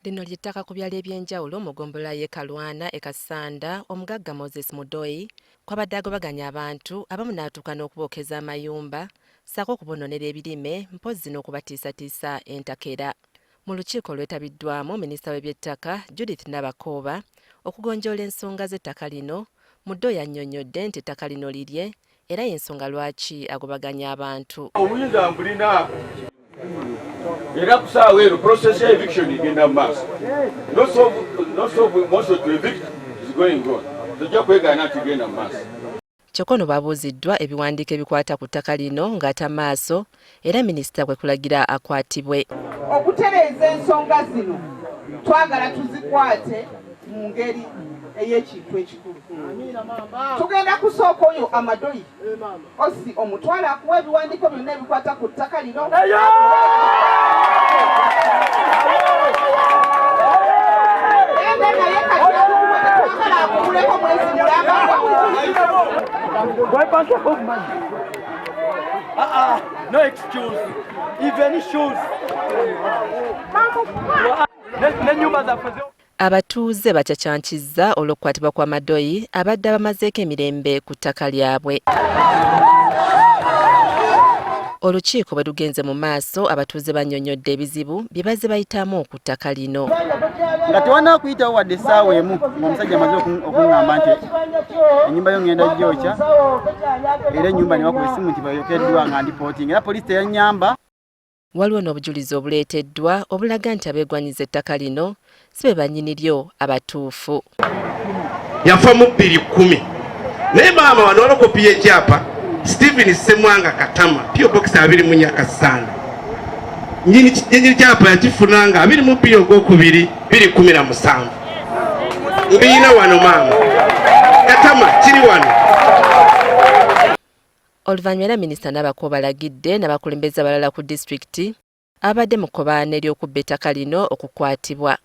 Lino ly'ettaka ku byalo eby'enjawulo mu ggombolola y'e Kalwana e Kassanda omugagga Moses Mudoi kw'abadde agobaganya abantu abamu n'atuuka n'okubookeza amayumba ssaako okubonoonera ebirime mpozzi n'okubatiisatiisa entakera. Mu lukiiko olwetabiddwamu minisita w'ebyettaka Judith Nabakooba okugonjoola ensonga z'ettaka lino, Mudoi annyonnyodde nti ettaka lino lirye era y'ensonga lwaki agobaganya abantu. Obuyinza mbulina era ku saawa eno process ya eviction egenda mu maaso. No solve motion to evict is going on. Tojja kwegaana nti genda mu maaso. Kyokka ono bw'abuuziddwa ebiwandiiko ebikwata ku ttaka lino ng'ata maaso era minisita kwe kulagira akwatibwe. Okutereeza ensonga zino twagala tuzikwate mu ngeri ey'ekintu ekikulu. Tugenda kusooka oyo Amadoyi Osi omutwale akuwa ebiwandiiko byonna ebikwata ku ttaka lino. Ende naye kati akukuwa tetwagala akukuleko mwezi mulamba. No excuse. Even shoes. N'ennyumba zaffe. Abatuuze bacacankizza olw'okukwatibwa kwa Madoyi abadde abamazeeko emirembe ku ttaka lyabwe. Olukiiko bwe lugenze mu maaso, abatuuze bannyonnyodde ebizibu bye bazze bayitamu ku ttaka lino. Nga tewannaba kuyitawo wadde essaawa emu ng'omusajja amaze okuŋŋamba nti ennyumba yo ŋŋenda gyokya, era ennyumba ne bakuba essimu nti bayokeddwa nga ndipootinga, era poliisi teyannyamba. Waliwo n'obujulizi obuleeteddwa obulaga nti abeegwanyiza ettaka lino si be bannyini lyo abatuufu. Yafa mu 2010 naye maama wano waliwo kopi y'ekyapa Stephen Ssemwanga Katama P.O. Box 24 Kassanda. Nnyini kyapa yakifuna nga 22 Ogwokubiri 2017. Mbiina wano maama Katama kiri wano. Oluvannyuma era minisita Nabakooba alagidde n'abakulembeze abalala ku disitulikiti ababadde mu kkobaane ly'okubba ettaka lino okukwatibwa.